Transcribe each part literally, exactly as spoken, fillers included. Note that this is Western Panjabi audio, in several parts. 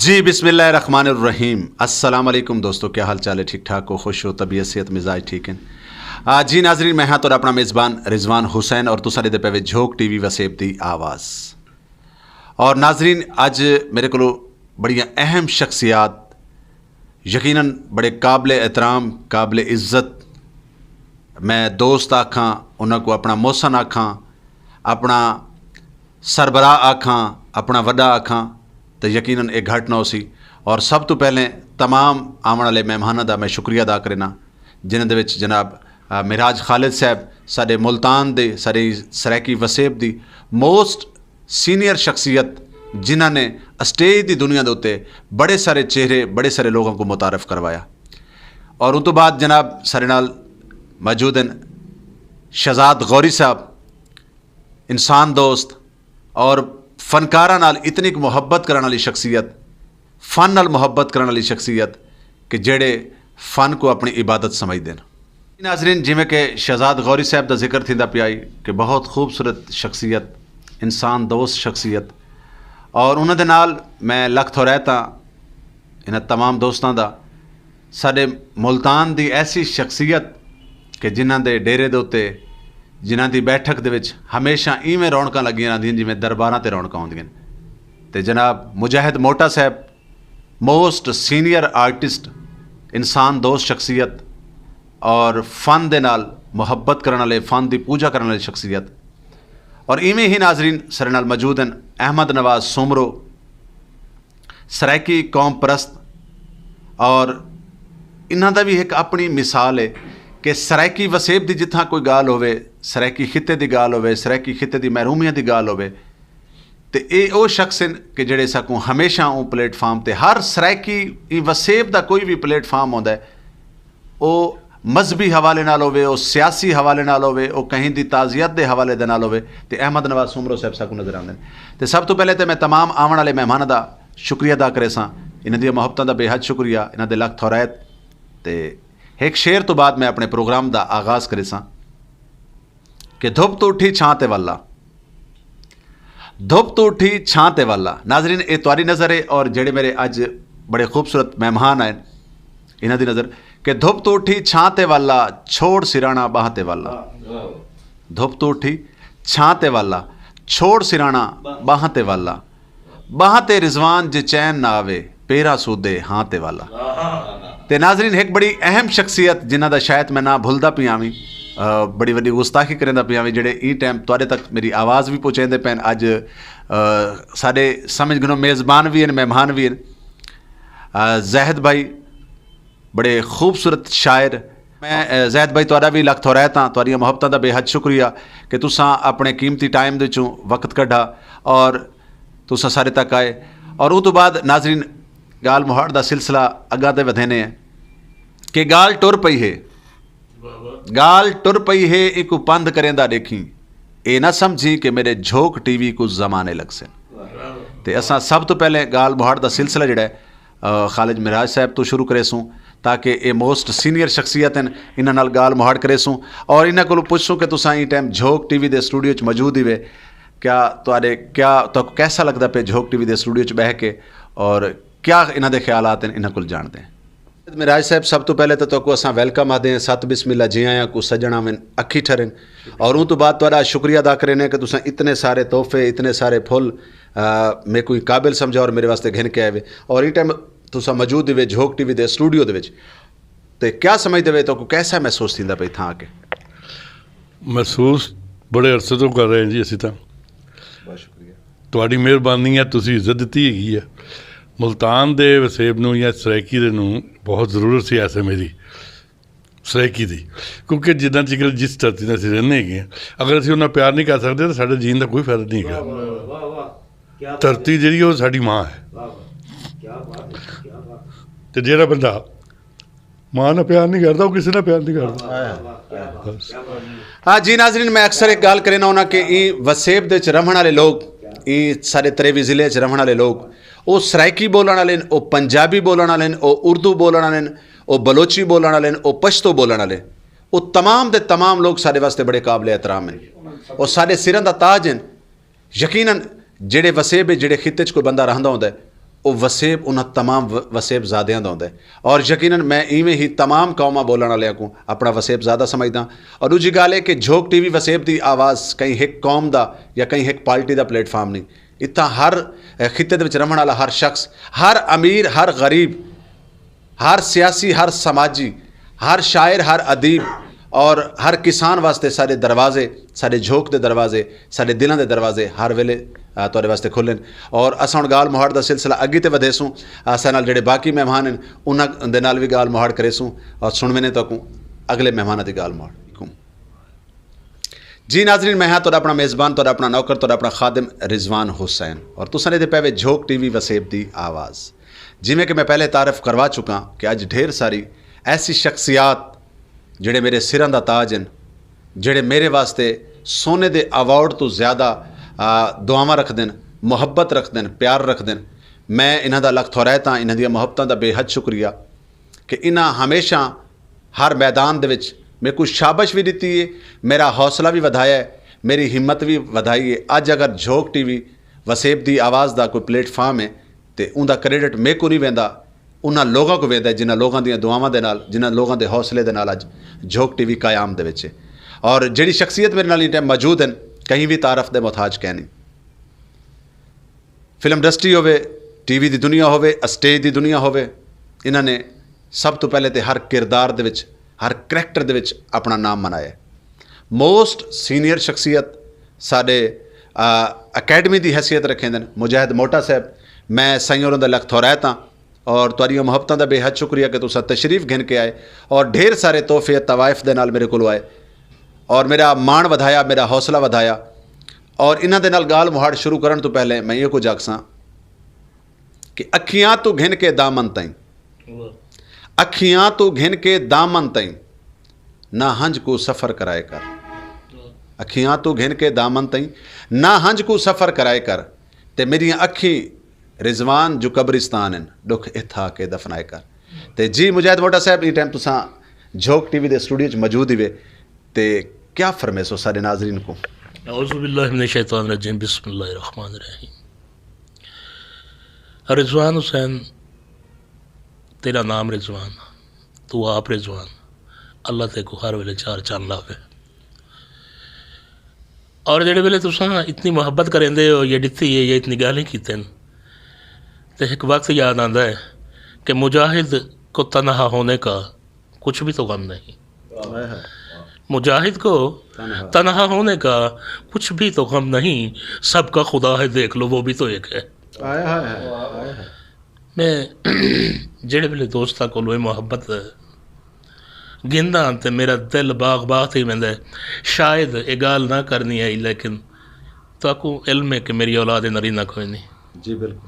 جی، بسم اللہ الرحمن الرحیم۔ السلام علیکم دوستو، کیا حال چال ہے؟ ٹھیک ٹھاک ہو؟ خوش ہو؟ طبیعت، صحت، مزاج ٹھیک ہے؟ آ، جی ناظرین، میں ہاں تہاڈا اپنا میزبان رضوان حسین اور تساں دے پے جھوک ٹی وی وسیب دی آواز۔ اور ناظرین، اج میرے کو بڑیاں اہم شخصیات، یقیناً بڑے قابل احترام، قابل عزت، میں دوست آکھاں، انہاں کو اپنا محسن آکھاں، اپنا سربراہ آکھاں، اپنا وڈا آکھاں، تے یقیناً ایک گھٹ نہ ہو سی۔ اور سب تو پہلے تمام آون والے مہماناں دا میں شکریہ ادا کرنا، جنہاں دے وچ جناب، آ، معراج خالد صاحب، ساڈے ملتان دے، ساڈے سرائیکی وسیب دی موسٹ سینئر شخصیت، جنہاں نے اسٹیج دی دنیا دے اُتے بڑے سارے چہرے، بڑے سارے لوگوں کو متعارف کروایا۔ اور ان تو بعد جناب سارے نال موجود ہیں شہزاد غوری صاحب، انسان دوست اور فنکاراں نال اتنی محبت کرن والی شخصیت، فن نال محبت کرن والی شخصیت کہ جڑے فن کو اپنی عبادت سمجھدے نے۔ ناظرین، جویں کہ شہزاد غوری صاحب دا ذکر تھیندا پیا ای کہ بہت خوبصورت شخصیت، انسان دوست شخصیت، اور انہاں دے نال میں لکھ تھورائت ہاں انہاں تمام دوستاں دا۔ ساڈے ملتان دی ایسی شخصیت کہ جنہاں دے ڈیرے دے اُتے، جنہاں دی بیٹھک دے وچ ہمیشہ ایویں رونقاں لگیاں رہندیاں جویں درباراں تے رونقاں ہوندیاں۔ تے جناب مجاہد موٹا صاحب، موسٹ سینئر آرٹسٹ، انسان دوست شخصیت اور فن دے نال محبت کرن والے، فن دی پوجا کرن والی شخصیت۔ اور ایویں ہی ناظرین سارے نال موجود ہیں احمد نواز سومرو، سرائیکی قوم پرست، اور انہاں دا بھی ایک اپنی مثال ہے کہ سرائیکی وسیب دی جتھاں کوئی گال ہوے، سرائیکی خطے دی گال ہوے، سرائیکی خطے دی محرومیاں دی گال ہوے، تے اے او شخص ہیں کہ جڑے ساکوں ہمیشہ اون پلیٹ فارم تے ہر سرائیکی ای وسیب دا کوئی بھی پلیٹ فارم ہوندا ہے، او مذہبی حوالے نال ہوے، او سیاسی حوالے نال ہوے، او کہیں دی تعزیت دے حوالے دے نال ہوے، تے احمد نواز سومرو صاحب ساکوں نظر آندے نے۔ تے سب تو پہلے تے میں تمام آون والے مہماناں دا شکریہ ادا کرے ساں، انہاں دی محبتاں دا بے حد شکریہ، انہاں دے لکھ تھورائت۔ تے ایک شعر تو بعد میں اپنے پروگرام دا آغاز کرے ساں کہ دھوپ تو اٹھی چھاں تے والا، دھوپ تو اٹھی چھاں تے والا۔ ناظرین، اے تہاڈی نظر ہے اور جڑے میرے اج بڑے خوبصورت مہمان آئے، انہاں دی نظر کہ دھوپ تو اٹھی چھاں تے والا، چھوڑ سرانا باہ تے والا۔ دھوپ تو اٹھی چھاں تے والا، چھوڑ سرانا باہ تے والا۔ باہ تے رضوان جے چین نہ آوے، پیرا سودے ہاں تے والا۔ تے ناظرین، ایک بڑی اہم شخصیت جنہاں دا شاید میں نہ بھولدا پیاں وی، آ، بڑی وڈی گستاخی کریندا پیاں وی، جڑے ای ٹائم تواڈے تک میری آواز وی پہنچیندے پین۔ اج، آ، ساڈے سمجھ گنو میزبان وی ہن، مہمان وی ہن۔ آ، زاہد بھائی، بڑے خوبصورت شاعر۔ میں، آ، زاہد بھائی، تواڈا وی لکھ تھورائت ہاں، تواڈیاں محبتاں دا بے حد شکریہ کہ تساں اپنے قیمتی ٹائم دے وچوں وقت کڈھا اور تساں سارے تک آئے۔ اور اس تو بعد ناظرین، گال مہاڑ دا سلسلہ اگاں تے ودھینے ہیں کہ گال ٹر پئی ہے، گال ٹر پئی ہے، ایکو پند کریندا دیکھیں، اے نہ سمجھی کہ میرے جھوک ٹی وی کو زمانے لگ سن۔ تے اساں سب تو پہلے گال مہاڑ دا سلسلہ جڑا ہے، آ، خالد مراج صاحب تو شروع کرے سوں، تاکہ اے موسٹ سینئر شخصیت ہیں، انہاں نال گال مہاڑ کرے سوں اور انہاں کولوں پوچھ سوں کہ تساں ای ٹائم جھوک ٹی وی دے سٹوڈیو وچ موجود ہی وے، کیا تہاڈے، کیا تہاکوں کیسا لگدا پے جھوک ٹی وی دے سٹوڈیو وچ بہہ کے، اور کیا انہاں دے خیالات ہیں، انہاں کول جانتے ہیں۔ مراج صاحب، سب تو پہلے تو تہاکوں اساں ویلکم آدھے ہیں، ست بسم اللہ، جی آیاں کو سجنا ون اکھی ٹھرن، اور اون تو بعد تہاڈا شکریہ ادا کرنے ہیں کہ تساں اتنے سارے تحفے، اتنے سارے پھل، آ، میں کوئی قابل سمجھا اور میرے واسطے گھن کے آئے وے۔ اور اس ٹائم تساں موجود ہوئے جھوک ٹی وی دے سٹوڈیو دے وچ، تے کیا سمجھ دے وے، تہاکوں کیسا محسوس تھیندا پے تھاں آ کے؟ محسوس بڑے عرصے تو کر رہے ہیں جی اسی طرح۔ بہت شکریہ۔ تہاڈی مہربانی ہے، تسی عزت دتی ہیگی ہے۔ ملتان دے وسیب نوں یا سرائیکی دے نوں بہت ضرورت سی ایسے میری سرائیکی دی، کیونکہ جداں چکر جس دھرتی تے اسی رہنے ہیگے ہیں، اگر اسی انہاں پیار نہیں کر سکدے تو ساڈے جین دا کوئی فائدہ نہیں ہیگا۔ دھرتی جیڑی ہے، وہ ساڈی ماں ہے۔ تے جیڑا بندہ ماں نال پیار نہیں کردا، وہ کسے نال پیار نہیں کردا۔ ہاں جی ناظرین، میں اکثر ایک گل کرنا ہونا کہ ای وسیب دے وچ رہن والے لوگ، ای سارے تریوی ضلع وچ رہن والے لوگ، او سرائیکی بولن والے نے، او پنجابی بولن والے نے، او اردو بولن والے نے، او بلوچی بولن والے نے، او پشتو بولن والے نے، او تمام دے تمام لوگ سارے واسطے بڑے قابل احترام ہیں، او سارے سراں دا تاج ہیں۔ یقیناً جڑے وسیب، جڑے خطے چ کوئی بندہ رہندا ہوندا ہے، او وسیب انہاں تمام و- وسیب زادیاں دا ہوندا ہے۔ اور یقیناً میں ایویں ہی تمام قوماں بولن والیاں کو اپنا وسیب زادہ سمجھدا۔ اور دوجی گل ہے کہ جھوک ٹی وی وسیب دی آواز کہیں ایک قوم دا یا کہیں ایک پارٹی دا پلیٹ فارم نہیں۔ اتھاں ہر خطے دے وچ رہن والا ہر شخص، ہر امیر، ہر غریب، ہر سیاسی، ہر سماجی، ہر شاعر، ہر ادیب اور ہر کسان واسطے سارے دروازے، سارے جھوک دے دروازے، سارے دلاں دے دروازے ہر ویلے تہاڈے واسطے کھلن۔ اور اساں ہن گال مہاڑ دا سلسلہ اگے تے ودھیسوں۔ اساں نال جڑے باقی مہمان ہیں، انہاں دے نال وی گال مہاڑ کریسوں۔ اور سنوینے تہاکوں اگلے مہماناں دی گال مہاڑ۔ جی ناظرین، میں ہاں تہاڈا اپنا میزبان، تہاڈا اپنا نوکر، تہاڈا اپنا خادم رضوان حسین، اور تساں نے دے پے وے جھوک ٹی وی وسیب دی آواز۔ جویں کہ میں پہلے تعارف کروا چکا کہ اج ڈھیر ساری ایسی شخصیات جڑے میرے سراں دا تاج ہیں، جڑے میرے واسطے سونے دے ایوارڈ تو زیادہ آ، دعاواں رکھ دین، محبت رکھ دین، پیار رکھ دین۔ میں انہاں دا لکھ تھورائتا، انہاں دیاں محبتاں دا بے حد شکریہ کہ انہاں ہمیشہ ہر میدان دے وچ میرے کو شابش بھی دتی ہے، میرا حوصلہ بھی ودھایا ہے، میری ہمت بھی ودھائی ہے۔ اج اگر جھوک ٹی وی وسیب دی آواز دا کوئی پلیٹ فارم ہے تے اون دا کریڈٹ میرے کو نہیں ویندا، انہاں لوگاں کو ویندا ہے جنہاں لوگاں دیاں دعاواں دے نال، جنہاں لوگاں دے حوصلے دے نال اج جھوک ٹی وی قیام دے وچ ہے۔ اور جڑی شخصیت میرے نال اس ٹائم موجود ہیں، کہیں بھی تعارف دے محتاج کہہ نہیں۔ فلم انڈسٹری ہووے، ٹی وی دی دنیا ہووے، اسٹیج دی دنیا ہووے، انہاں نے سب تو پہلے تے ہر کردار دے وچ، ہر کریکٹر دے وچ اپنا نام بنایا ہے۔ موسٹ سینئر شخصیت ساڈے، آ، اکیڈمی دی حیثیت رکھیں دن مجاہد موٹا صاحب۔ میں سائیں اور دا لکھ تھورائت ہاں اور تہاڈیاں محبتاں دا بے حد شکریہ کہ تساں تشریف گھن کے آئے اور ڈھیر سارے تحفے طوائف دے نال میرے کولوں آئے اور میرا مان ودھایا، میرا حوصلہ ودھایا۔ اور انہاں دے نال گال مہاڑ شروع کرن تو پہلے میں یہ کچھ آکھساں کہ اکھیاں تو گھن کے دامن تائیں، اکھیاں تو گھن کے دامن تائیں، نہ ہنج کو سفر کرائے کر۔ اکھیاں تو گھن کے دامن تائیں، نہ ہنج کو سفر کرائے کر۔ تے میریاں اکھیں رضوان جو قبرستان ہیں، ڈکھ اتھا کے دفنائے کر۔ تے جی مجاہد موٹا صاحب، یہ ٹائم تساں جھوک ٹی وی دے اسٹوڈیو چ موجود ہی وے، تے کیا فرمیسو سارے ناظرین کو؟ اعوذ باللہ من الشیطان الرجیم، بسم اللہ الرحمن الرحیم۔ رضوان حسین، تیرا نام رضوان، تو آپ رضوان، اللہ تے کو ہر ویلے چار چند لاوے۔ اور جڑے ویلے تساں اتنی محبت کریندے ہو، یہ ڈتی ہے، یہ اتنی گالیں کیتے ہیں، تے ایک وقت یاد آندا ہے کہ مجاہد کو تنہا ہونے کا کچھ بھی تو غم نہیں۔ مجاہد کو تنہا ہونے کا کچھ بھی تو غم نہیں، سب کا خدا ہے، دیکھ لو، وہ بھی تو ایک ہے۔ میں جڑے ویلے دوستاں کولوں اے محبت گھندا ہاں تے میرا دل باغ باغ تھی ویندا ہے۔ شاید اے گال نہ کرنی آئی، لیکن تہاکوں علم ہے کہ میری اولاد نرینہ کوئی نہیں۔ جی بالکل۔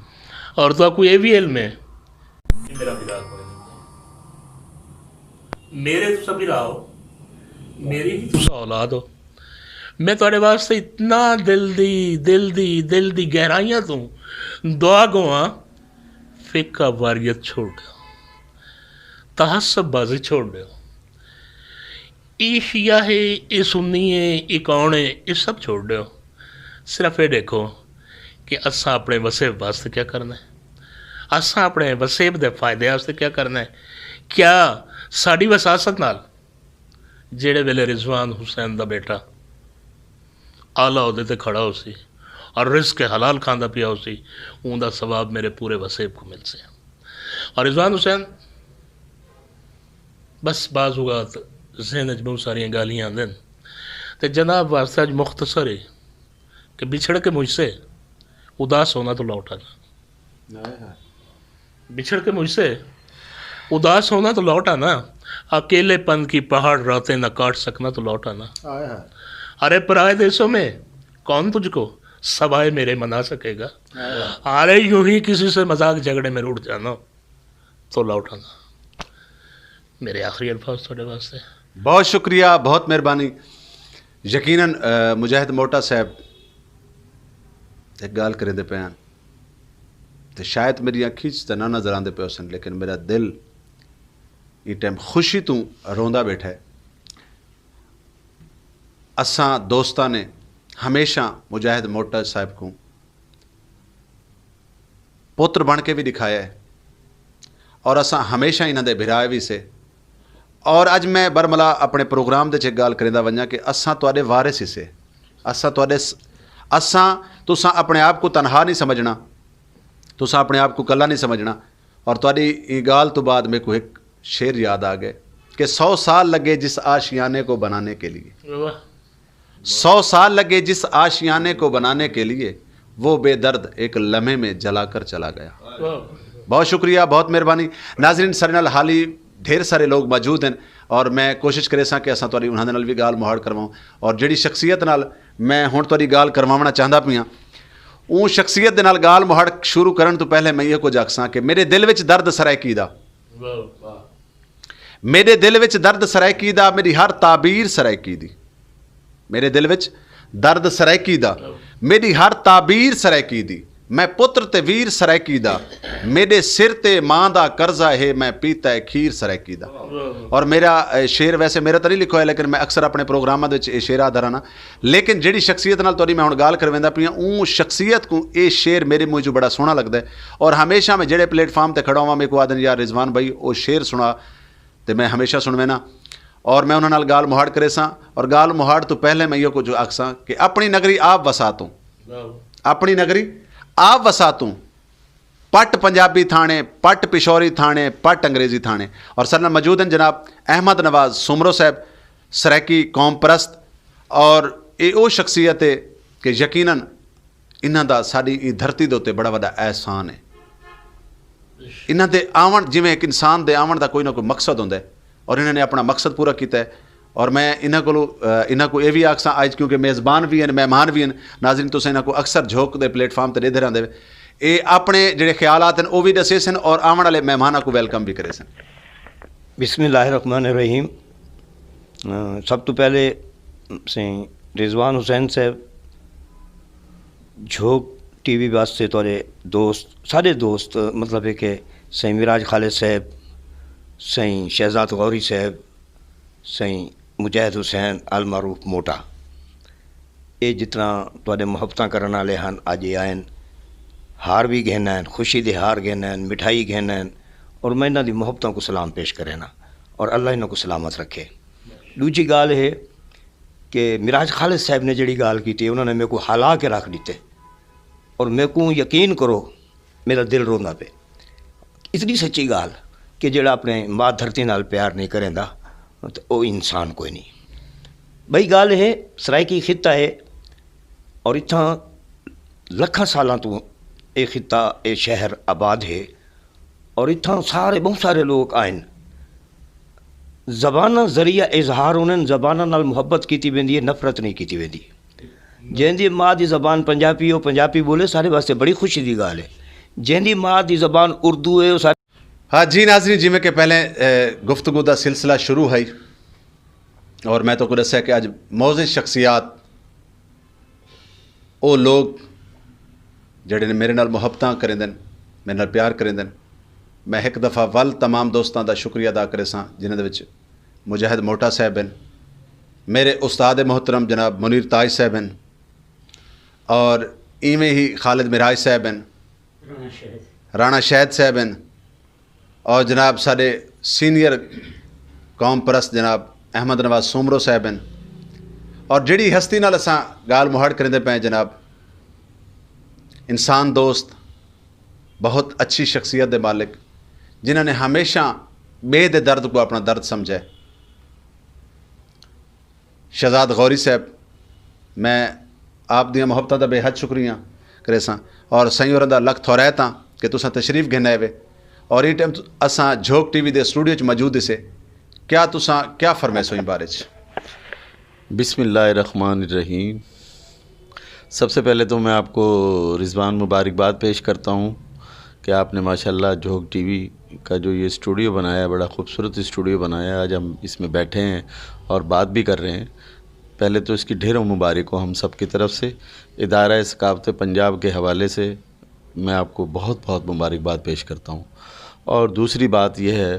اور تہاکوں اے وی علم ہے کہ میرا بھرا کوئی نہیں۔ میرے تساں بھرا ہو، میری ہی تساں اولاد ہو۔ میں تہاڈے واسطے اتنا دل دی، دل دی، دل دی گہرائیاں تو دعا گواں، فقہ واریت چھوڑ دیو، تعصب بازی چھوڑ دیو۔ اے شیعہ ہے، اے سنی ہے، اے کون ہے، اے سب چھوڑ دیو۔ صرف اے دیکھو کہ اساں اپنے وسیب واسطے کیا کرنا ہے، اساں اپنے وسیب دے فائدے واسطے کیا کرنا ہے۔ کیا ساڈی وساست نال جیڑے ویلے رضوان حسین دا بیٹا اعلیٰ عہدے تے کھڑا ہو سی اور رزق حلال کھاندا پیا ہو سی، اون دا ثواب میرے پورے وسیب کو مل سی۔ اور رضوان حسین، بس بعض اوقات ذہن وچ بہت ساریاں گالیاں آندن، تے جناب واسطے اج مختصر ہے کہ بچھڑ کے مجھ سے اداس ہونا تو لوٹ آنا۔ بچھڑ کے مجھ سے اداس ہونا تو لوٹ آنا، اکیلے پن کی پہاڑ راتیں نہ کاٹ سکنا تو لوٹ آنا۔ ارے پرائے دیسوں میں کون تجھ کو سوائے میرے منا سکے گا؟ ارے یوں ہی کسی سے مذاق جھگڑے میں روٹ جانا تو لوٹ آنا۔ میرے آخری الفاظ تھوڑے واسطے۔ بہت شکریہ، بہت مہربانی۔ یقیناً، آ، مجاہد موٹا صاحب ایک گال کریں دے پے ہیں، تے شاید میری اکھیں چ تے نہ نظر آندے پے ہوسن، لیکن میرا دل اس ٹائم خوشی تو روندا بیٹھا ہے۔ اساں دوستاں نے ہمیشہ مجاہد موٹا صاحب کو پتر بن کے بھی دکھایا ہے، اور اساں ہمیشہ انہاں دے بھرائے بھی سے۔ اور اج میں برملا اپنے پروگرام دے چ گل کریندا ونجاں کہ اساں تواڈے وارث ہی سے۔ اساں تواڈے س- اساں تساں اپنے آپ کو تنہا نہیں سمجھنا، تساں اپنے آپ کو کلا نہیں سمجھنا۔ اور تواڈی ای گال تو بعد میرے کو ایک شعر یاد آ گئے کہ سو سال لگے جس آشیانے کو بنانے کے لیے، سو سال لگے جس آشیانے کو بنانے کے لیے، وہ بے درد ایک لمحے میں جلا کر چلا گیا۔ بہت شکریہ، بہت مہربانی۔ ناظرین، سارے نال حالی ڈھیر سارے لوگ موجود ہیں، اور میں کوشش کرے ساں کہ اساں تہاڈی انہاں دے نال وی گال مہاڑ کرواؤں۔ اور جڑی شخصیت نال میں ہن تہاڈی گال کرواونا چاہندا پیاں، اون شخصیت دے نال گال مہاڑ شروع کرن تو پہلے میں یہ کچھ آکھساں کہ میرے دل وچ درد سرائیکی دا، میرے دل وچ درد سرائیکی دا، میری ہر تعبیر سرائیکی دی۔ میرے دل وچ درد سرائیکی دا، میری ہر تعبیر سرائیکی دی۔ میں پتر تے ویر سرائیکی دا، میرے سر تے ماں دا قرضہ ہے، میں پیتا ہے کھیر سرائیکی دا۔ اور میرا، اے، شعر ویسے میرا تو نہیں لکھا ہویا، لیکن میں اکثر اپنے پروگراماں دے وچ اے شعر آ دھرانا۔ لیکن جڑی شخصیت نال تہاڈی میں ہن گال کرویندا پیاں، اون شخصیت کو اے شعر میرے منہ چوں بڑا سوہنا لگدا ہے۔ اور ہمیشہ میں جڑے پلیٹ فارم تے کھڑا ہواں، میرے کو آدھن، "یار رضوان بھائی، او شعر سنا۔" تے میں ہمیشہ سنوینا۔ اور میں انہاں نال گال مہاڑ کرے ساں، اور گال مہاڑ تو پہلے میں یہ کچھ آکھساں کہ اپنی نگری آپ وسا توں، اپنی نگری آپ وسا توں، پٹ پنجابی تھانے، پٹ پشوری تھانے، پٹ انگریزی تھانے۔ اور سر نال موجود ہیں جناب احمد نواز سومرو صاحب، سرائیکی قوم پرست، اور اے او شخصیت ہے کہ یقیناً انہاں دا ساڈی ای دھرتی دے اُتے بڑا وڈا احسان ہے۔ انہاں دے آون، جویں ایک انسان دے آون دا کوئی نہ کوئی مقصد ہوندا ہے، اور انہاں نے اپنا مقصد پورا کیتا ہے۔ اور میں انہاں کولوں، اہ، انہاں کو اے وی آکھساں، اج کیونکہ میزبان وی ہیں، مہمان وی ہیں، ناظرین، تساں انہاں کو اکثر جھوک دے پلیٹ فارم تے ڈیدھے رہندے وے۔ اے اپنے جڑے خیالات ہیں، او وی دسے سن اور آون والے مہماناں کو ویلکم بھی کرے سن۔ بسم اللہ الرحمن الرحیم۔ اہ، سب تو پہلے سائیں رضوان حسین صاحب، جھوک ٹی وی واسطے تہاڈے دوست، سارے دوست، مطلب ہے کہ سائیں معراج خالد صاحب، سائیں شہزاد غوری صاحب، سائیں مجاہد حسین المعروف موٹا، اے جتنا تہاڈے محبتاں کرن والے ہن، اج اے آئن، ہار بھی گھن آئن، خوشی دے ہار گھن آئن، مٹھائی گھن آئن، اور میں انہاں دی محبتاں کو سلام پیش کرنا، اور اللہ انہاں کو سلامت رکھے۔ دوجی گال ہے کہ معراج خالد صاحب نے جڑی گال کی تھی، انہوں نے میرے کو ہلا کے رکھ دیتے، اور میرے کو یقین کرو، میرا دل روندا پے۔ اتنی سچی گال کہ جڑا اپنے ماں دھرتی نال پیار نہیں کریندا، تے او انسان کوئی نہیں۔ بئی گال ہے، سرائیکی خطہ ہے، اور اتھاں لکھاں سالاں تو اے خطہ، اے شہر آباد ہے، اور اتھاں سارے، بہت سارے لوگ آئن۔ زباناں ذریعہ اظہار انہاں، زباناں نال محبت کیتی ویندی ہے، نفرت نہیں کیتی ویندی۔ جیندی ماں دی زبان پنجابی ہو، پنجابی بولے، سارے واسطے بڑی خوشی دی گال ہے۔ جیندی ماں دی زبان اردو ہے، او سارے ہاں جی ناظرین، جویں کہ پہلے، اے، گفتگو دا سلسلہ شروع ہے، اور میں تو کو دسیا کہ اج موزے شخصیات، او لوگ جڑے نے میرے نال محبتاں کریندن، میرے نال پیار کریندن، میں ایک دفعہ ول تمام دوستاں دا شکریہ ادا کرے ساں، جنہاں دے وچ مجاہد موٹا صاحب ہیں، میرے استاد محترم جناب منیر تاج صاحب ہیں، اور ایویں ہی خالد مراج صاحب ہیں، رانا شاہد صاحب ہیں، اور جناب ساڈے سینئر قوم پرست جناب احمد نواز سومرو صاحب ہیں، اور جڑی ہستی نال اساں گال مہاڑ کریندے پے ہیں جناب، انسان دوست، بہت اچھی شخصیت دے مالک، جنہاں نے ہمیشہ بے دے درد کو اپنا درد سمجھا ہے۔ شہزاد غوری صاحب، میں آپ دیاں محبتاں دا بے حد شکریہ کریساں، اور سائیں ہوراں دا لکھ تھورائت ہاں کہ تساں تشریف گھن آئے وے، اور ایں ٹائم اساں جھوک ٹی وی دے سٹوڈیو چ موجود اسے۔ کیا تساں کیا فرمائے سو ایں بارے چ؟ بسم اللہ الرحمن الرحیم۔ سب سے پہلے تو میں آپ کو رضوان مبارکباد پیش کرتا ہوں کہ آپ نے ماشاءاللہ جھوک ٹی وی کا جو یہ اسٹوڈیو بنایا ہے، بڑا خوبصورت اسٹوڈیو بنایا ہے۔ آج ہم اس میں بیٹھے ہیں اور بات بھی کر رہے ہیں۔ پہلے تو اس کی ڈھیروں مبارک ہو ہم سب کی طرف سے۔ ادارہ ثقافت پنجاب کے حوالے سے میں آپ کو بہت بہت مبارکباد پیش کرتا ہوں۔ اور دوسری بات یہ ہے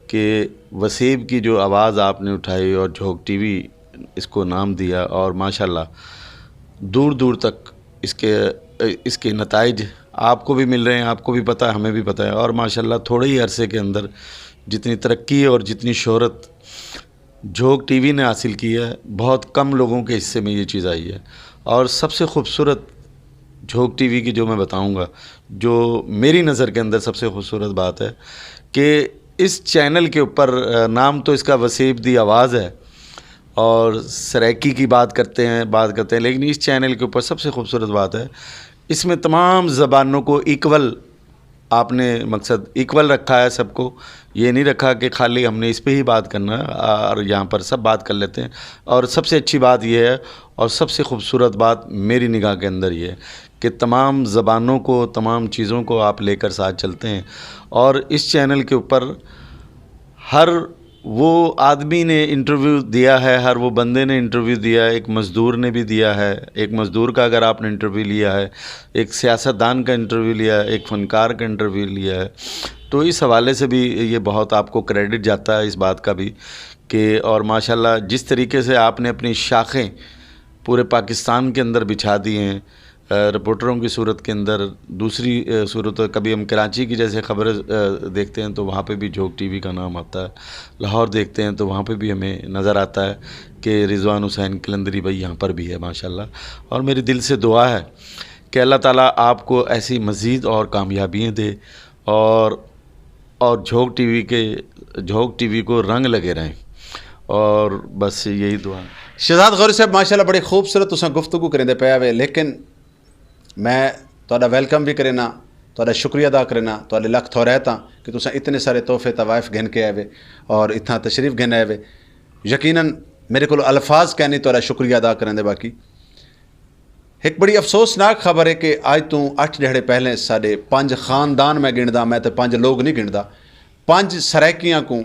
کہ وسیب کی جو آواز آپ نے اٹھائی اور جھوک ٹی وی اس کو نام دیا، اور ماشاءاللہ دور دور تک اس کے، اس کے نتائج آپ کو بھی مل رہے ہیں، آپ کو بھی پتہ ہے، ہمیں بھی پتہ ہے۔ اور ماشاءاللہ تھوڑے ہی عرصے کے اندر جتنی ترقی اور جتنی شہرت جھوک ٹی وی نے حاصل کی ہے، بہت کم لوگوں کے حصے میں یہ چیز آئی ہے۔ اور سب سے خوبصورت جھوک ٹی وی کی جو میں بتاؤں گا، جو میری نظر کے اندر سب سے خوبصورت بات ہے کہ اس چینل کے اوپر، آ، نام تو اس کا وسیب دی آواز ہے، اور سرائیکی کی بات کرتے ہیں، بات کرتے ہیں، لیکن اس چینل کے اوپر سب سے خوبصورت بات ہے، اس میں تمام زبانوں کو ایکول، آپ نے مقصد ایکول رکھا ہے سب کو۔ یہ نہیں رکھا کہ خالی ہم نے اس پہ ہی بات کرنا ہے، اور یہاں پر سب بات کر لیتے ہیں۔ اور سب سے اچھی بات یہ ہے، اور سب سے خوبصورت بات میری نگاہ کے اندر یہ ہے کہ تمام زبانوں کو، تمام چیزوں کو آپ لے کر ساتھ چلتے ہیں۔ اور اس چینل کے اوپر ہر وہ آدمی نے انٹرویو دیا ہے، ہر وہ بندے نے انٹرویو دیا ہے، ایک مزدور نے بھی دیا ہے، ایک مزدور کا اگر آپ نے انٹرویو لیا ہے، ایک سیاست دان کا انٹرویو لیا ہے، ایک فنکار کا انٹرویو لیا ہے، تو اس حوالے سے بھی یہ بہت آپ کو کریڈٹ جاتا ہے اس بات کا بھی کہ، اور ماشاءاللہ جس طریقے سے آپ نے اپنی شاخیں پورے پاکستان کے اندر بچھا دی ہیں، رپورٹروں کی صورت کے اندر، دوسری صورت، کبھی ہم کراچی کی جیسے خبریں دیکھتے ہیں تو وہاں پہ بھی جھوک ٹی وی کا نام آتا ہے، لاہور دیکھتے ہیں تو وہاں پہ بھی ہمیں نظر آتا ہے کہ رضوان حسین قلندری بھائی یہاں پر بھی ہے ماشاءاللہ۔ اور میری دل سے دعا ہے کہ اللہ تعالیٰ آپ کو ایسی مزید اور کامیابیاں دے، اور اور جھوک ٹی وی کے جھوک ٹی وی کو رنگ لگے رہیں۔ اور بس یہی دعا۔ شہزاد غوری صاحب، ماشاءاللہ بڑی خوبصورت تساں گفتگو کریندے پیا وے، لیکن میں تہاڈا ویلکم بھی کرنا، تہاڈا شکریہ ادا کرنا، تہاڈے لکھ تھورہت ہاں کہ تساں اتنے سارے تحفے تحائف گھن کے آئے وے اور اتھاں تشریف گھن آئے وے۔ یقیناً میرے کول الفاظ کہنی تہاڈا شکریہ ادا کرن دے۔ باقی ایک بڑی افسوسناک خبر ہے کہ اج توں اٹھ ڈہڑے پہلے ساڈے پنج خاندان، میں گندا، میں تے پنج لوگ نہیں گندا، پنج سرائیکیاں کو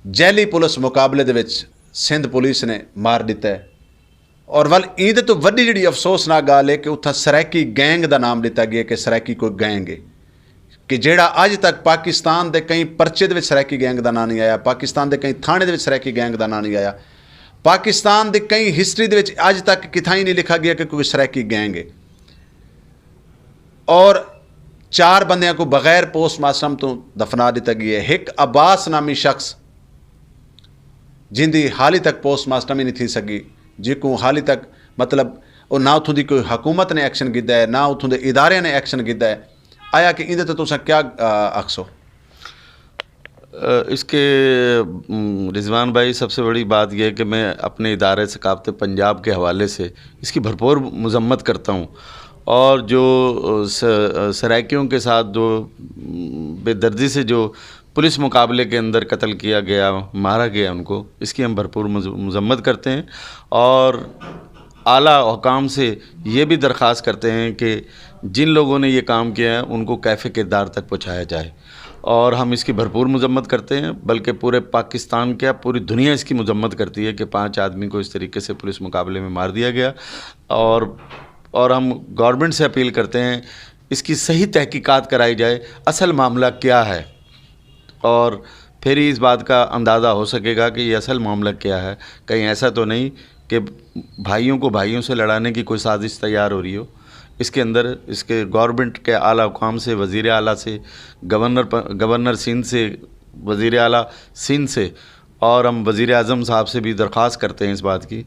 جیلی پولیس مقابلے دے وچ سندھ پولیس نے مار دتا ہے۔ اور ول ایندے تو وڈی جڑی افسوسناک گال ہے کہ اتھاں سرائیکی گینگ دا نام دتا گیا کہ سرائیکی کوئی گینگ ہے، کہ جیڑا اج تک پاکستان دے کئی پرچے دے وچ سرائیکی گینگ دا نام نہیں آیا، پاکستان دے کئی تھانے دے وچ سرائیکی گینگ دا نام نہیں آیا، پاکستان دے کئی ہسٹری دے وچ اج تک کتھائی نہیں لکھا گیا کہ کوئی سرائیکی گینگ ہے۔ اور چار بندیاں کو بغیر پوسٹ مارٹم تو دفنا دتا گیا ہے۔ ایک عباس نامی شخص جن دی حالی تک پوسٹ مارٹم ہی نہیں تھی سکی، جی کو حالی تک، مطلب، او نہ اتھوں دی کوئی حکومت نے ایکشن کیتا ہے، نہ اتھوں دے ادارے نے ایکشن کیتا ہے۔ آیا کہ ایندے تے تساں کیا آکھسو؟ اس کے رضوان بھائی، سب سے بڑی بات یہ ہے کہ میں اپنے ادارے ثقافت پنجاب کے حوالے سے اس کی بھرپور مذمت کرتا ہوں، اور جو سرائیکیوں کے ساتھ جو بے دردی سے جو پولیس مقابلے کے اندر قتل کیا گیا، مارا گیا ان کو، اس کی ہم بھرپور مذمت کرتے ہیں۔ اور اعلیٰ حکام سے یہ بھی درخواست کرتے ہیں کہ جن لوگوں نے یہ کام کیا ہے ان کو کیفے کردار تک پہنچایا جائے۔ اور ہم اس کی بھرپور مذمت کرتے ہیں، بلکہ پورے پاکستان کیا پوری دنیا اس کی مذمت کرتی ہے کہ پانچ آدمی کو اس طریقے سے پولیس مقابلے میں مار دیا گیا۔ اور اور ہم گورنمنٹ سے اپیل کرتے ہیں اس کی صحیح تحقیقات کرائی جائے، اصل معاملہ کیا ہے، اور پھر ہی اس بات کا اندازہ ہو سکے گا کہ یہ اصل معاملہ کیا ہے۔ کہیں ایسا تو نہیں کہ بھائیوں کو بھائیوں سے لڑانے کی کوئی سازش تیار ہو رہی ہو۔ اس کے اندر اس کے گورنمنٹ کے اعلیٰ حکام سے، وزیر اعلیٰ سے، گورنر پ-، گورنر سندھ سے، وزیر اعلیٰ سندھ سے، اور ہم وزیر اعظم صاحب سے بھی درخواست کرتے ہیں اس بات کی،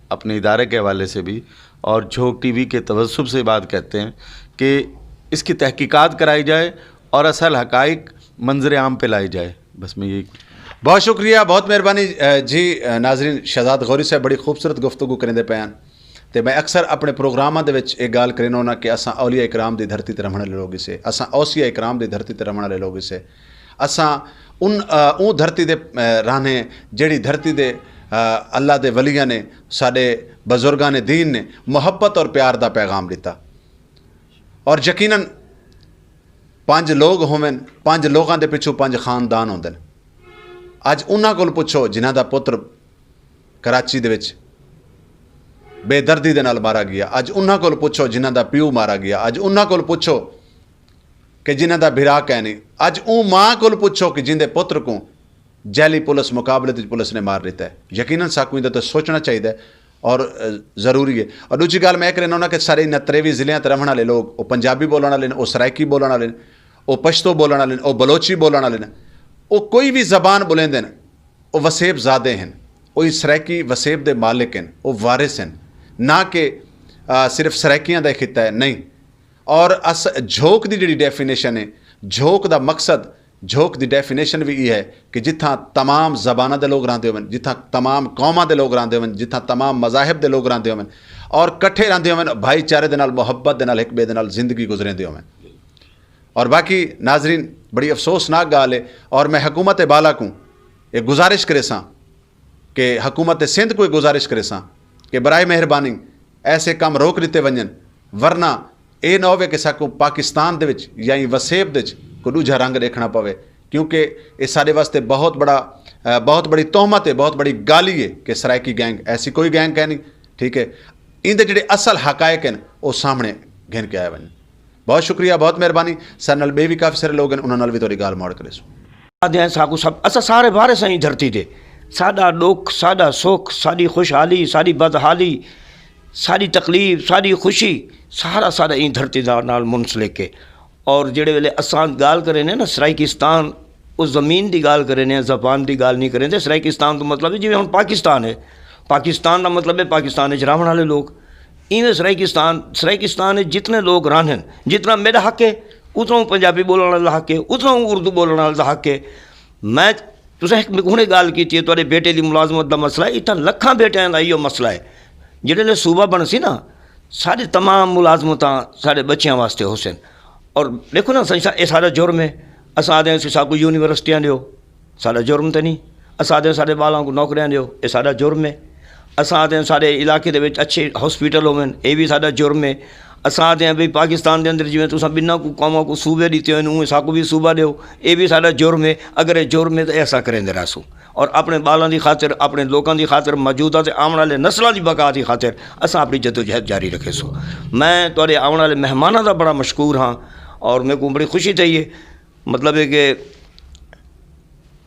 اپنے ادارے کے حوالے سے بھی، اور جھوک ٹی وی کے توسب سے بات کہتے ہیں کہ اس کی تحقیقات کرائی جائے اور اصل حقائق منظر عام پہ لائی جائے۔ بس میں یہی بہت شکریہ، بہت مہربانی۔ جی ناظرین، شہزاد غوری صاحب بڑی خوبصورت گفتگو کریں دے پے ہیں۔ تے میں اکثر اپنے پروگراماں دے وچ ایک گال کرنا ہونا کہ اساں اولیاء اکرام دی دھرتی تے رہن والے لوگ اسے، اساں اوسیاء اکرام دی دھرتی تے رہن والے لوگ اسے۔ اساں ان اون دھرتی دے رہنے، جیڑی دھرتی دے اللہ دے ولیاں نے، ساڈے بزرگاں نے دین نے محبت اور پیار دا پیغام دتا۔ اور یقیناً پنج لوگ ہوون، پنج لوگاں دے پچھوں پنج خاندان ہوندے نے۔ اج انہاں کول پچھو جنہاں دا پتر کراچی دے وچ بے دردی دے نال مارا گیا، اج انہاں کول پچھو جنہاں دا پیو مارا گیا، اج انہاں کول پچھو کہ جنہاں دا بھرا کہنی، اج اون ماں کول پچھو کہ جن دے پتر کو جیلی پولیس مقابلے وچ پولیس نے مار دیتا ہے۔ یقیناً ساکوں ایندے تے سوچنا چاہیدا ہے۔ اور ضروری ہے۔ اور دوجی گل میں کرنا ہوں کہ سارے انہاں تریوی ضلعیاں تے رہن والے لوگ، وہ پنجابی بولن والے نے، وہ سرائیکی بولن والے نے، وہ پشتو بولن والے نے، وہ بلوچی بولن والے نے، وہ کوئی بھی زبان بولیندے نے، وہ وسیب زادے ہیں، وہ سرائیکی وسیب دے مالک ہیں، وہ وارث ہیں، نہ کہ صرف سرائیکیاں دا خطہ ہے، نہیں۔ اور اس جھوک دی جڑی ڈیفینیشن ہے، جھوک دا مقصد، جھوک دی ڈیفینیشن بھی یہ ہے کہ جتھاں تمام زباناں دے لوگ رہندے ہوون، جتھاں تمام قوماں دے لوگ رہندے ہوون، جتھاں تمام مذاہب دے لوگ رہندے ہوون اور کٹھے رہندے ہوون، بھائی چارے دے نال، محبت دے نال، ایک بے دے نال زندگی گزریندے ہوون۔ اور باقی ناظرین، بڑی افسوسناک گال ہے۔ اور میں حکومت بالا کو یہ گزارش کرے ساں کہ حکومت سندھ کو یہ گزارش کرے ساں کہ برائے مہربانی ایسے کام روک لیتے ونجن، ورنہ اے نہ ہووے کہ ساکو پاکستان دے وچ یا ایں وسیب دے وچ کوئی دوجھا رنگ دیکھنا پوے، کیونکہ اے ساڈے واسطے بہت بڑا، بہت بڑی تہمت ہے، بہت بڑی گالی ہے کہ سرائیکی گینگ، ایسی کوئی گینگ ہے نہیں۔ ٹھیک ہے، ان دے جڑے اصل حقائق ہیں، وہ سامنے گھن کے آئے ونجن۔ بہت شکریہ، بہت مہربانی۔ سر نال بے بھی کافی سارے لوگ ہیں، انہاں نال بھی تھوڑی گال ماڑ کرے سو۔ آدھے ہیں ساکو سب، اساں سارے وارث ہیں دھرتی دے۔ ساڈا ڈکھ، ساڈا سکھ، ساڈی خوشحالی، ساڈی بدحالی، ساڈی تکلیف، ساڈی خوشی، سارا ساڈا این دھرتی دا نال منسلک ہے۔ اور جڑے ویلے اساں گال کرے نے نا سرائیکستان، اس زمین دی گال کرے نے، زبان دی گال نہیں کرے۔ تے سرائیکستان تو مطلب ہے جویں ہن پاکستان ہے، پاکستان دا مطلب ہے پاکستان وچ رہن والے لوگ۔ ایویں سرائیکستان، سرائیکستان وچ جتنے لوگ رہن ہیں، جتنا میرا حق ہے، اتنا پنجابی بولن والا حق ہے، اتنا اردو بولن والا حق ہے۔ میں، تساں ایک ہنے گل کیتی ہے، تہاڈے بیٹے دی ملازمت دا مسئلہ ہے، اتنا لکھاں بیٹیاں دا ایہو مسئلہ ہے۔ جڑے لے صوبہ بن سی نا، سارے تمام ملازمتاں سارے بچیاں واسطے ہو سن۔ اور دیکھو نا سائیں صاحب، یہ سارا جرم ہے۔ اساں آدھے ہیں ساکو یونیورسٹیاں دیو، سارا جرم تے نہیں۔ اساں آدھے ہیں سارے بالاں کو نوکریاں دیو، یہ سارا جرم ہے۔ اساں آدھے ہیں سارے علاقے دے وچ اچھے ہاسپٹل ہوون، یہ بھی سارا جرم ہے۔ اساں آدھے ہیں بھی پاکستان دے اندر جویں تساں بننا کو قوماں کو صوبے دیتے ہوئے نوں ساکو بھی صوبہ دیو، یہ بھی سارا جرم ہے۔ اگر یہ جرم ہے تو ایسا کریں دے رہسو۔ اور اپنے بالاں دی خاطر، اپنے لوکاں دی خاطر، موجودہ تے آون والے نسلاں دی بقا دی خاطر اساں اپنی جدوجہد جاری رکھے سو۔ میں تہاڈے آون والے مہماناں دا بڑا مشکور ہاں اور میرے کو بڑی خوشی تھی ہے، مطلب ہے کہ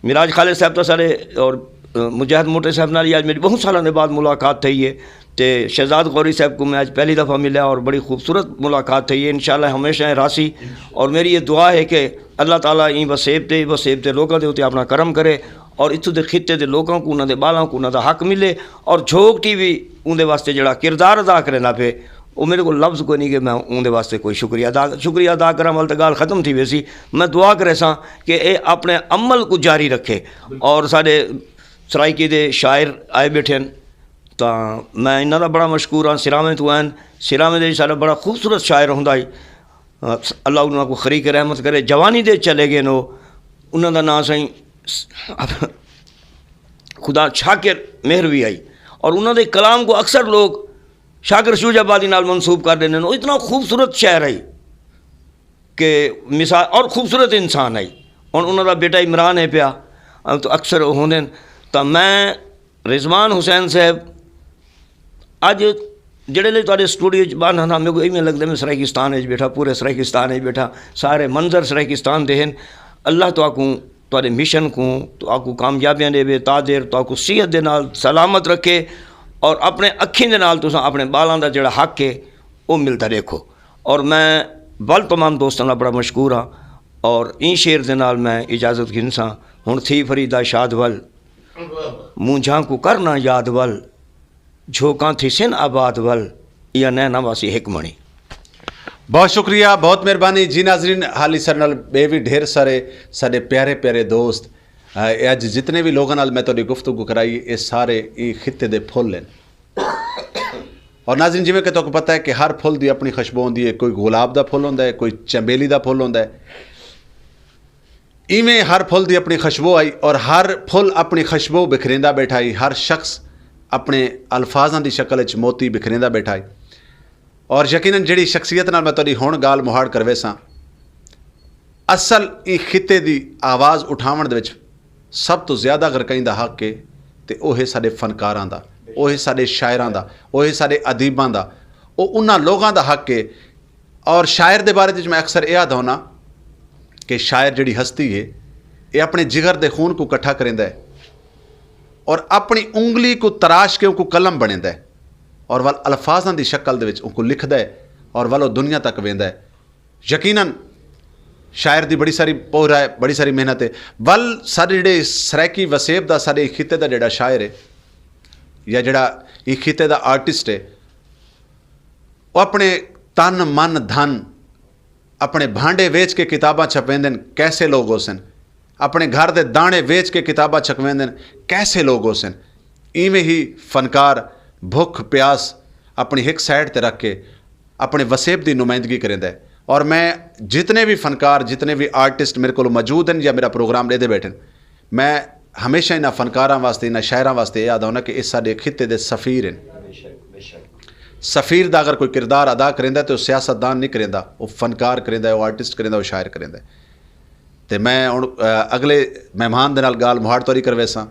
میراج خالد صاحب تو سارے اور مجاہد موٹے صاحب نال ہی اج میری بہت سالاں دے بعد ملاقات تھی ہے۔ تے شہزاد غوری صاحب کو میں اج پہلی دفعہ ملیا اور بڑی خوبصورت ملاقات تھی ہے۔ انشاءاللہ ہمیشہ راسی۔ اور میری یہ دعا ہے کہ اللہ تعالیٰ این وسیب تے، وسیب تے لوگوں دے اُتے اپنا کرم کرے اور اتھوں دے خطے دے لوگوں کو، انہاں دے بالاں کو انہاں دا حق ملے۔ اور جھوک ٹی وی اون دے واسطے جڑا کردار ادا کریندا پے، او میرے کول لفظ کوئی نہیں کہ میں اون دے واسطے کوئی شکریہ ادا، شکریہ ادا کرن والی تے گل ختم تھی ویسی۔ میں دعا کرے ساں کہ اے اپنے عمل کو جاری رکھے۔ اور ساڈے سرائیکی دے شاعر آئے بیٹھے ہیں، تاں میں انہاں دا بڑا مشکور ہاں۔ سراویں تو ہیں، سراویں دے ساڈا بڑا خوبصورت شاعر ہوندا ہے۔ اللہ انہاں کو خریق رحمت کرے۔ جوانی دے چلے گئے نو، انہاں دا نام سائیں خدا شاکر مہروی آئی۔ اور انہاں دے کلام کو اکثر لوگ شاکر شوج آبادی نال منسوب کر دیندے نے۔ او اتنا خوبصورت شاعر ہے کہ مثال، اور خوبصورت انسان ہے۔ ہن انہاں دا بیٹا عمران ہے پیا، ہم تو اکثر ہوندے نے۔ تاں میں رضوان حسین صاحب، اج جڑے لے تہاڈے سٹوڈیو وچ بن ہاں، میرے کو ایویں لگدا میں سرائیکستان وچ بیٹھا، پورے سرائیکستان وچ بیٹھا، سارے منظر سرائیکستان دے ہن۔ اللہ تہاکوں، تہاڈے مشن کو، تہاکوں کامیابیاں دے، تاجر تہاکوں صحت دے نال سلامت رکھے اور اپنے اکھیں دے نال تساں اپنے بالاں دا جڑا حق ہے، او ملدا دیکھو۔ اور میں ول تمام دوستاں دا بڑا مشکور ہاں اور این شعر دے نال میں اجازت گھنساں۔ ہن تھی فریدا شاد ول، مونجھاں کو کرنا یاد ول، جھوکاں تھی سن آباد ول، یا نینا واسی ہک منی۔ بہت شکریہ، بہت مہربانی جی ناظرین۔ حالی سر نال بے بھی ڈھیر سارے ساڈے پیارے پیارے دوست، اے اج جتنے بھی لوگاں نال میں تہاڈی گفتگو کرائی، اے سارے ای خطے دے پھول ہیں۔ اور ناظرین، جویں کہ تہاکوں پتہ ہے کہ ہر پھل دی اپنی خوشبو ہوندی ہے، کوئی گلاب دا پھل ہوندا ہے، کوئی چنبیلی دا پھل ہوندا ہے۔ ایویں ہر پھل دی اپنی خوشبو آئی اور ہر پھل اپنی خوشبو بکھریندا بیٹھا ہی، ہر شخص اپنے الفاظاں دی شکل وچ موتی بکھریندا بیٹھا ہی۔ اور یقیناً جڑی شخصیت نال میں تہاڈی ہن گال مہاڑ کروے ساں، اصل ای خطے دی آواز اٹھاون دے وچ سب تو زیادہ غرقائیں دا حق ہے، تے او ہے ساڈے فنکاراں دا، او ہے ساڈے شاعراں دا، او ہے ساڈے ادیباں دا، او انہاں لوگاں دا حق ہے۔ اور شاعر دے بارے وچ میں اکثر یہ آدھا ہونا کہ شاعر جڑی ہستی ہے، یہ اپنے جگر دے خون کو اکٹھا کریندا ہے اور اپنی انگلی کو تراش کے ان کو قلم بنیندا ہے۔ اور ول الفاظاں دی شکل دے وچ ان کو لکھدا ہے اور ول او دنیا تک ویندا ہے۔ یقیناً شاعر دی بڑی ساری پوہرا ہے، بڑی ساری محنت ہے۔ ول سارے جڑے سرائیکی وسیب دا، سارے خطے دا جڑا شاعر ہے یا جڑا اس خطے دا آرٹسٹ ہے، وہ اپنے تن من دھن اپنے بھانڈے ویچ کے کتاباں چھپویندے نے، کیسے لوگ ہو سن؟ اپنے گھر دے دانے ویچ کے کتاباں چھپویندے نے، کیسے لوگ ہو سن؟ ایویں ہی فنکار بھکھ پیاس اپنی ہک سائیڈ تے رکھ کے اپنے وسیب دی نمائندگی کریندا ہے۔ اور میں جتنے بھی فنکار، جتنے بھی آرٹسٹ میرے کول موجود ہیں یا میرا پروگرام لیندے بیٹھے ہیں، میں ہمیشہ انہاں فنکاراں واسطے، انہاں شاعراں واسطے یہ آدھا ہونا کہ یہ ساڈے خطے دے سفیر ہیں۔ سفیر دا اگر کوئی کردار ادا کریندا ہے تو سیاست دان نہیں کریندا، وہ فنکار کریندا ہے، وہ آرٹسٹ کریندا ہے، وہ شاعر کریندا ہے۔ تے میں ہن اگلے مہمان دے نال گال مہاڑ توری کرویساں،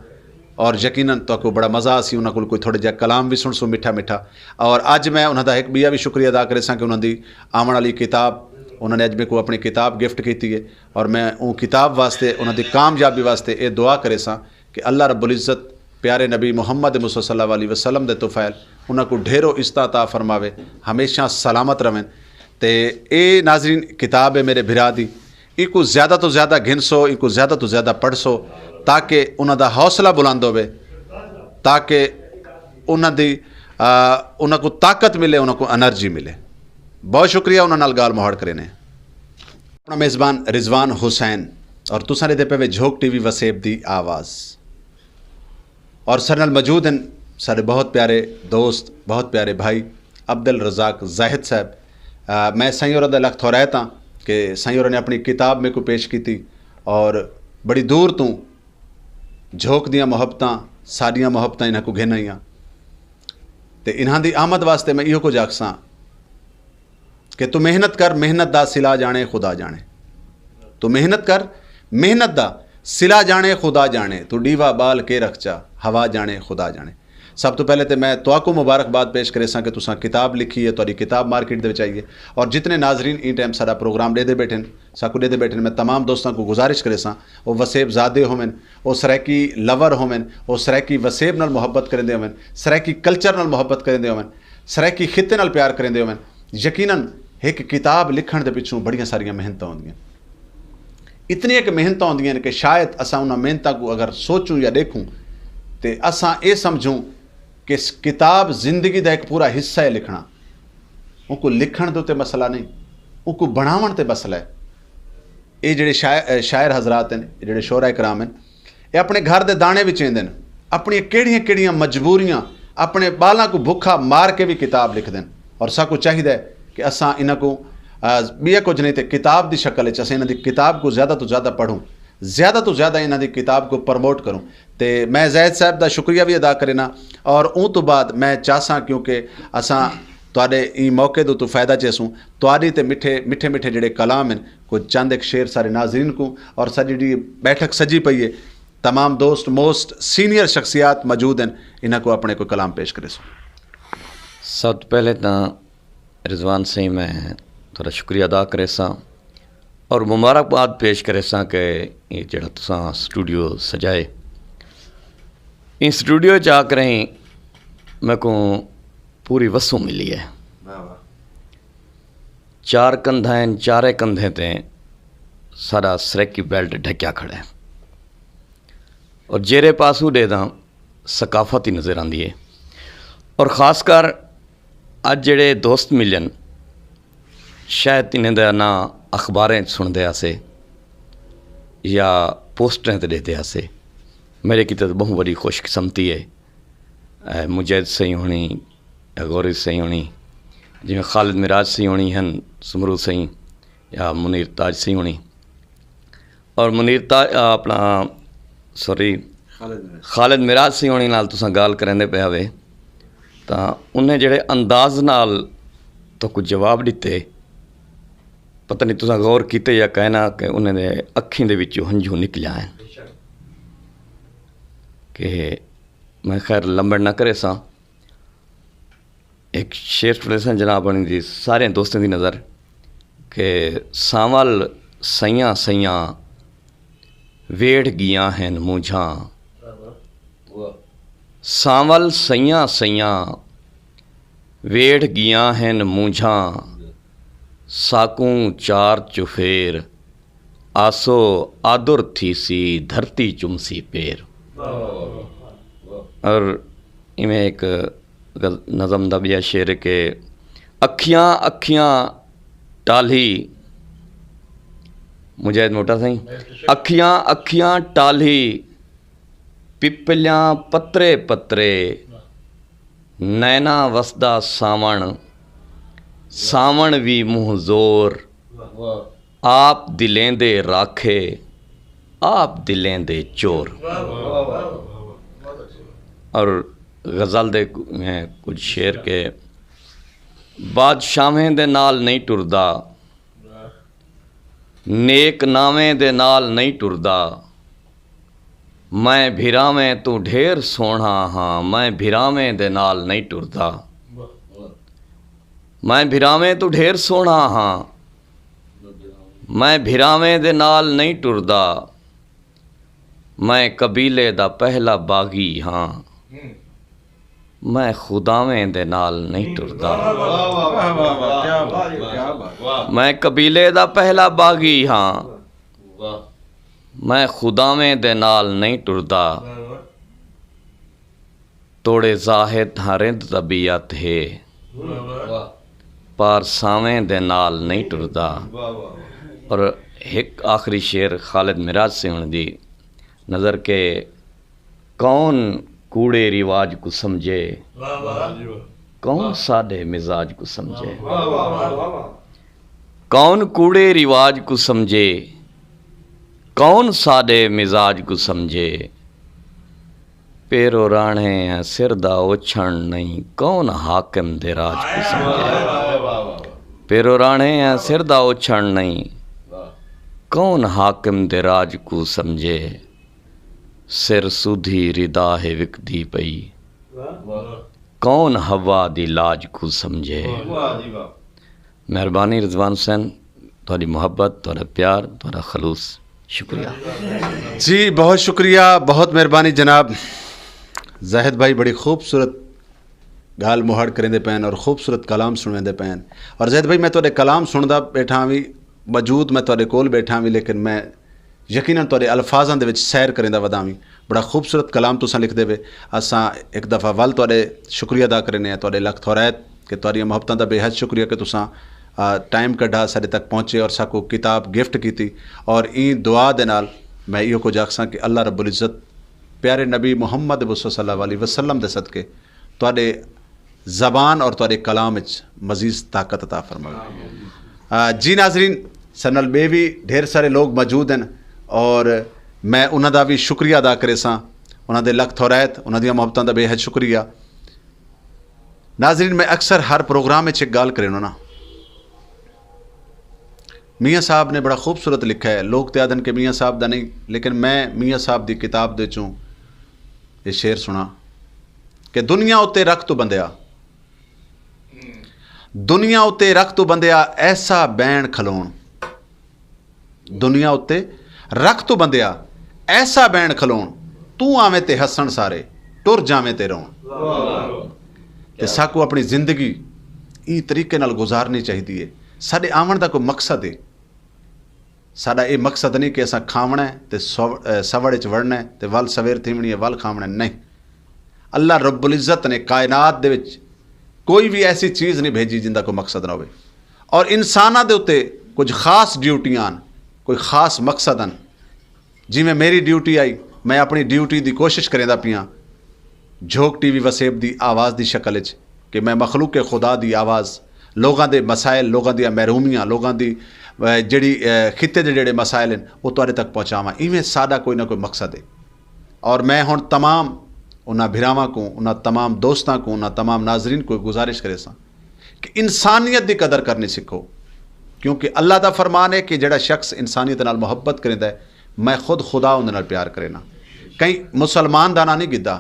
اور یقیناً تہاکوں بڑا مزہ آسی، انہاں کول کوئی تھوڑا جہا کلام بھی سن سو میٹھا میٹھا۔ اور اج میں انہاں دا ایک بیا بھی شکریہ ادا کریساں کہ انہاں دی آون والی کتاب، انہاں نے اج میرے کو اپنی کتاب گفٹ کیتی ہے، اور میں اون کتاب واسطے، انہاں دی کامیابی واسطے یہ دعا کریساں کہ اللہ رب العزت پیارے نبی محمد مصطفیٰ صلی اللہ علیہ وسلم دے طفیل انہاں کو ڈھیرو عزت عطا فرماوے، ہمیشہ سلامت رہن۔ تے اے ناظرین کتاب ہے میرے بھرا دی، ان کو زیادہ تو زیادہ گھنسو، ان کو زیادہ تو زیادہ پڑھسو، تاکہ انہاں دا حوصلہ بلند ہوے، تاکہ انہاں دی، آ، انہاں کو طاقت ملے، انہاں کو انرجی ملے۔ بہت شکریہ، انہاں نال گال مہاڑ کرے نے۔ اپنا میزبان رضوان حسین، اور تساں دے پے وے جھوک ٹی وی وسیب دی آواز۔ اور سر نال موجود ہیں سارے بہت پیارے دوست، بہت پیارے بھائی عبد الرزاق زاہد صاحب۔ آ، میں سائیں ہوراں دا لکھ تھورائت ہاں کہ سائیں ہوراں نے اپنی کتاب میرے کو پیش کیتی، اور بڑی دور تو جھوک دیاں محبتاں، ساڈیاں محبتاں انہاں کو گھن آئیاں۔ تے انہاں دی آمد واسطے میں ایہو کچھ آکھساں کہ تو محنت کر، محنت دا صلہ جانے خدا جانے۔ تو محنت کر، محنت دا صلہ جانے خدا جانے۔ تو ڈیوا بال کے رکھ چا، ہوا جانے خدا جانے۔ سب تو پہلے تے میں تواکو مبارکباد پیش کرے ساں کہ تساں کتاب لکھی ہے، تہاڈی کتاب مارکیٹ دے وچ آئی ہے۔ اور جتنے ناظرین این ٹائم سارا پروگرام دے دے بیٹھے ہیں، ساکو دے دے بیٹھے ہیں، میں تمام دوستاں کو گزارش کرے ساں، وہ وسیب زادے ہوون، وہ سرائیکی لور ہوون، وہ سرائیکی وسیب نال محبت کرندے ہوون، سرائیکی کلچر نال محبت کرندے ہوون، سرائیکی خطے نال پیار کرندے ہوون، یقیناً ایک کتاب لکھن دے پچھوں بڑیاں ساریاں محنتاں ہوندیاں، اتنی ایک محنتاں ہوندیاں نے کہ شاید اساں انہاں محنتاں کو اگر سوچوں یا دیکھوں تے اساں اے سمجھوں کہ س-، کتاب زندگی دا ایک پورا حصہ ہے لکھنا۔ ان کو لکھن دے تے مسئلہ نہیں، ان کو بناون تے مسئلہ ہے۔ یہ جڑے شاعر، شاعر حضرات ہیں، جڑے شعراء کرام ہیں، یہ اپنے گھر دے دانے وچ ایندے نے، اپنی کیڑیاں کیڑیاں مجبوریاں، اپنے بالاں کو بھوکا مار کے بھی کتاب لکھ دین۔ اور ساکو چاہیدا ہے کہ اساں انہاں کو، آ، بیا کچھ نہیں تے کتاب دی شکل وچ اساں انہاں دی کتاب کو زیادہ تو زیادہ پڑھوں، زیادہ تو زیادہ انہاں دی کتاب کو پروموٹ کروں۔ تے میں زید صاحب دا شکریہ بھی ادا کرنا، اور اون تو بعد میں چاہساں کیونکہ اساں تواڈے این موقع دو تو فائدہ چیسوں، تواڈی تے مٹھے مٹھے مٹھے جڑے کلام ہیں، کوئی چند ایک شعر سارے ناظرین کو، اور ساری جڑی بیٹھک سجی پئی ہے، تمام دوست موسٹ سینئر شخصیات موجود ہیں، انہاں کو اپنے کوئی کلام پیش کرے سو۔ سب تو پہلے تاں رضوان سائیں میں تہاڈا شکریہ ادا کرے ساں اور مبارکباد پیش کرے ساں کہ یہ جڑا تساں سٹوڈیو سجائے، ان سٹوڈیو چ آ کر میں کو پوری وسوں ملی ہے۔ چار کندھاں ہیں، چارے کندھے تے سارا سرکی بیلٹ ڈھکیا کھڑا ہے۔ اور جیرے پاسو دے داں ثقافت ہی نظر آندی ہے۔ اور خاص کر اج جڑے دوست ملن، شاید انہیں دا نہ اخباریں سن دے آسے یا پوسٹریں تے دیکھ دے آسے۔ میرے کیتے تو بہت بڑی خوش قسمتی ہے۔ اے مجاہد سائیں ہونی، یا غوری سائیں ہونی، جویں خالد معراج سائیں ہونی ہن، سمرو سائیں یا منیر تاج سائیں ہونی۔ اور منیر تاج، آ، اپنا، سوری، خالد معراج۔ خالد معراج سائیں ہونی نال تساں گال کریندے پے ہوے، تاں انہیں جڑے انداز نال تو کچھ جواب دیتے، پتہ نہیں تساں غور کیتے یا کہنا کہ انہیں دے اکھیں دے وچوں ہنجو نکلیا ہے۔ کہ میں خیر لمبڑ نہ کرے ساں، ایک شعر پڑھے ساں جناب، بنی دی سارے دوستوں دی نظر کہ سانول سیاں سیاں ویڑھ گیاں ہن مونجھاں۔ سانول سیاں سیاں ویڑھ گیاں ہن مونجھاں ساکوں چار چفیر، آسو آدر تھی سی دھرتی چمسی پیر۔ اور ایویں ایک غز- نظم دا بیا شعر کہ اکھیاں اکھیاں ٹالھی، مجاہد موٹا سائیں، اکھیاں اکھیاں ٹالھی، پپلیاں پترے پترے، نینا وسدا ساون، ساون وی منہ زور، آپ دلیں دے راکھے، آپ دلیں دے چور۔ اور غزل دے ک- میں کچھ شعر کہ بادشاہیں دے نال نہیں ٹردا، نیک ناویں دے نال نہیں ٹردا۔ میں بھراویں تو ڈھیر سوہنا ہاں، میں بھراویں دے نال نہیں ٹردا۔ میں بھراویں تو ڈھیر سوہنا ہاں، میں بھراویں دے نال نہیں ٹردا۔ میں قبیلے دا پہلا باغی ہاں، میں خداویں دے نال نہیں ٹردا۔ میں قبیلے دا پہلا باغی ہاں، میں خداویں دے نال نہیں ٹردا۔ توڑے زاہد ہاں رند طبیعت ہے، پار ساویں دے نال نہیں ٹردا۔ اور ایک آخری شعر خالد مراج سے ہن دی نظر کہ کون کوڑے رواج کو سمجھے، کون سادے مزاج کو سمجھے، کون کوڑے رواج کو سمجھے، کون سادے مزاج کو سمجھے۔ پیرو رانے ہیں سر دا اوچھن نہیں، کون حاکم دے راج کو سمجھے۔ پیرو رانے ہیں سر دا اوچھن نہیں، کون حاکم دے راج کو سمجھے۔ سر سودھی ردا ہے وکدی پئی، کون ہوا دی لاج کو سمجھے۔ مہربانی رضوان حسین، تہاڈی محبت، تہاڈا پیار، تہاڈا خلوص۔ شکریہ۔ جی، بہت شکریہ، بہت مہربانی جناب۔ زاہد بھائی بڑی خوبصورت گال مہاڑ کریندے پین اور خوبصورت کلام سنویندے پین۔ اور زاہد بھائی، میں تہاڈے کلام سندا بیٹھا وی، موجود میں تہاڈے کول بیٹھا وی، لیکن میں یقیناً تہاڈے الفاظاں دے وچ سیر کریندا ودا وی۔ بڑا خوبصورت کلام تساں لکھدے وے۔ اساں ایک دفعہ ول تہاڈے شکریہ ادا کرنے ہیں، تہاڈے لکھ تھورائت کہ تہاڈیاں محبتاں دا بے حد شکریہ کہ تساں، آ، ٹائم کڈھا ساڈے تک پہنچے اور ساکو کتاب گفٹ کیتی۔ اور این دعا دے نال میں ایہو کچھ آکھساں کہ اللہ رب العزت پیارے نبی محمد مصطفیٰ صلی اللہ علیہ وسلم دے صدقے تہاڈے زبان اور تہاڈے کلام وچ مزید طاقت عطا فرماوے۔ آ، جی ناظرین، سنل بے بھی ڈھیر سارے لوگ موجود ہیں اور میں انہاں دا بھی شکریہ ادا کرے ساں، انہاں دے لکھ تھورائت، انہاں دیاں محبتاں دا بے حد شکریہ۔ ناظرین، میں اکثر ہر پروگرام وچ ایک گل کرے نا، میاں صاحب نے بڑا خوبصورت لکھا ہے، لوگ تے آدن کہ میاں صاحب دا نہیں، لیکن میں میاں صاحب دی کتاب دے چوں یہ شعر سنا کہ دنیا اتے رکھ تو بندیا، دنیا اتے رکھ تو بندیا ایسا بین کھلون، دنیا اتے رکھ تو بندیا ایسا بین کھلون، تو آویں تے ہسن سارے، ٹر جاویں تے رون۔ تے ساکو اپنی زندگی ای طریقے نال گزارنی چاہیدی ہے۔ ساڈے آون دا کوئی مقصد ہے۔ ساڈا اے مقصد نہیں کہ اساں کھاونا ہے تے سو-، اے، سوڑ وچ وڑنا ہے تے ول سویر تھیونی ہے، ول کھاونا ہے، نہیں۔ اللہ رب العزت نے کائنات دے وچ کوئی بھی ایسی چیز نہیں بھیجی جن دا کوئی مقصد نہ ہوئے۔ اور انساناں دے اُتے کچھ خاص ڈیوٹیاں ہن، کوئی خاص مقصد ہن۔ جویں میری ڈیوٹی آئی، میں اپنی ڈیوٹی دی کوشش کریندا پیاں۔ جھوک ٹی وی وسیب دی آواز دی شکل وچ کہ میں مخلوق خدا دی آواز، لوگاں دے مسائل، لوگاں دیاں محرومیاں، لوگاں دی، اے، جڑی، اے، خطے دے جڑے مسائل ہیں، وہ تہاڈے تک پہنچاواں۔ ایویں ساڈا کوئی نہ کوئی مقصد ہے۔ اور میں ہن تمام انہاں بھراواں کو، انہاں تمام دوستاں کو، انہاں تمام ناظرین کو گزارش کرے ساں کہ انسانیت دی قدر کرنی سکھو، کیونکہ اللہ دا فرمان ہے کہ جڑا شخص انسانیت نال محبت کریندا ہے، میں خود خدا اون دے نال پیار کرینا۔ کہیں مسلمان دا ناں نہیں گدا،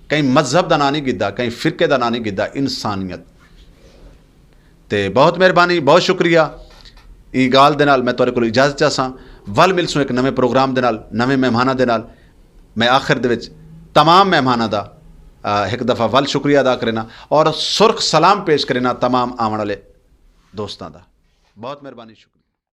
کہیں مذہب دا ناں نہیں گدا، کہیں فرقے دا ناں نہیں گدا، انسانیت۔ تے بہت مہربانی، بہت شکریہ۔ ای گال دے نال میں تہاڈے کول اجازت چاہساں۔ ول ملسوں ایک نویں پروگرام دے نال، نویں مہماناں دے نال۔ میں آخر دے وچ تمام مہماناں دا ایک دفعہ ول شکریہ ادا کرنا اور سرخ سلام پیش کرنا تمام آون والے دوستاں دا۔ بہت مہربانی، شکریہ۔